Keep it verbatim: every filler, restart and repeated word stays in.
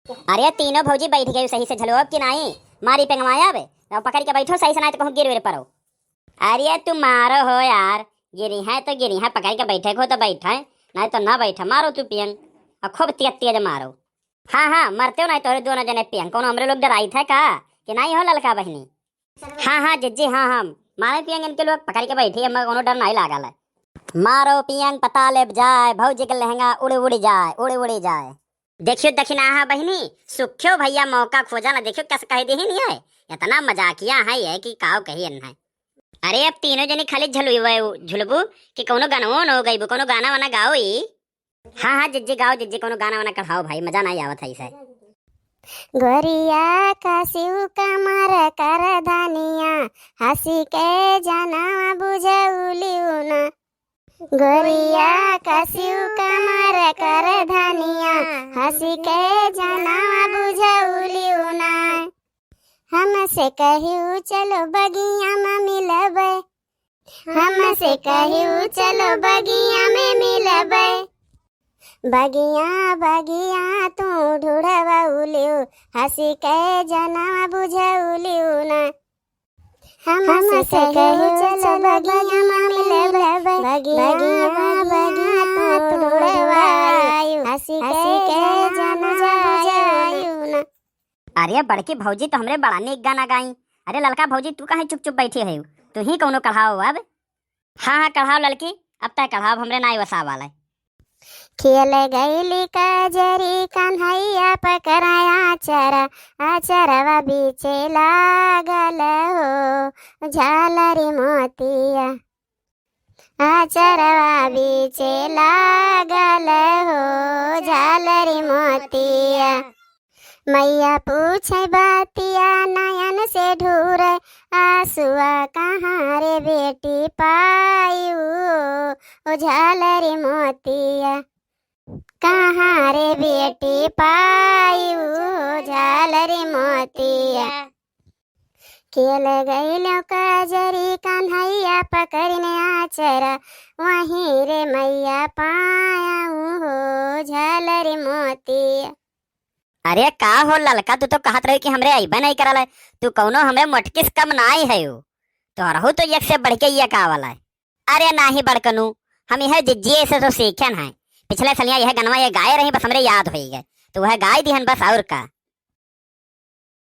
अरे तीनों भौजी बैठ गई सही से झलुआ कि नाहीं? मारी पेंगवाया बे, अब पकड़ के बैठो सही से, नाहीं तो कहूँ गिर विर परो। अरे तू मारो हो यार, गिरी है तो गिरी है, पकड़ के बैठे को तो बैठे, नाहीं तो ना बैठे। मारो तू पियंग, और खूब तेज तेज मारो। हाँ हाँ, मरते हो नाहीं तोहरे दोनों जने पियंग, कौनो हमरे लोग डराई थे का कि नाहीं हो ललका बहिनी? हाँ हाँ जिज्जी, हाँ हाँ, मारे पियंग इनके लोग पकड़ के बैठी, हमें कौनो डर नाहीं लागल है। मारो पियंग पता ले जाए, भौजी के लहंगा उड़ उड़ जाए, उड़ उड़ जाए। देखियो दखिनाहा बहिनी, सुख्यो भैया मौका खोजा ना, देखियो कैसे कह दी नहीं है, इतना मजाकिया है ये कि काव कही है। अरे अब तीनों जनी खाली झलुई झुलबू कि कौनो गनवो न हो गई, कौनो गाना वाना गाओ ई। हाँ हाँ जिज्जी गाओ जिज्जी, कौनो गाना वाना कढ़ाओ भाई, मजा नाहीं आवत है इसे। गोरिया कसिउ कमर कर धनिया, हँसी के जनवा बुझउलिउ ना। गोरिया कसिउ कमर कर धनिया, हँसी के जनवा बुझउलिउ ना। हमसे कहिउ चलो बगिया में मिलबै, हमसे कहिउ चलो बगिया में मिलबै। बगिया बगिया तू ढूढ़वउलिउ, हँसी के जनवा बुझउलिउ ना। हमसे कहिउ चलो बगिया में मिलबै, बगिया बगिया तू ढूढ़वइउ, हँसी के जनवा बुझउलिउ ना। अरे बड़की भौजी तो हमरे बड़ा नीक गाना गाई। अरे ललका भौजी तू काहे चुप चुप बैठी है, तू ही कौनो कढ़ाओ अब। हाँ हाँ कढ़ाओ ललकी, अब तय कढ़ाओ, हमरे नाई वसा वाला है। खेल गइली कजरी कन्हैया पकड़ा आचरा, आचरवा बीचे लागल हो झालरी मोतिया। आचरवा बीचे लागल हो झालरी मोतिया। मैया पूछे बतिया नयन से ढूरे, आँसुआ कहाँ रे बेटी पाइउ, ओ झालरी मोतिया। कहाँ रे बेटी पाइउ, ओ झालरी मोतिया। खेल गइलो कजरी कन्हैया पकड़िने आचरा, वहीं रे मैया पायउ हो झालरी मोतिया। अरे का हो ललका, तू तो कहत रही कि हमरे अइबे नहीं करल है, तू कौनो हमरे मोटकी से कम नाई है। तोहरहू तो एक से बढ़ के एक आवल है। अरे नाही बड़कनू, हम यह जिज्जिए से तो सीखन है। पिछले सलिया यह गनवा ये गाए रही, बस हमरे याद होई गए, तो वह गाय दिहन बस, और का।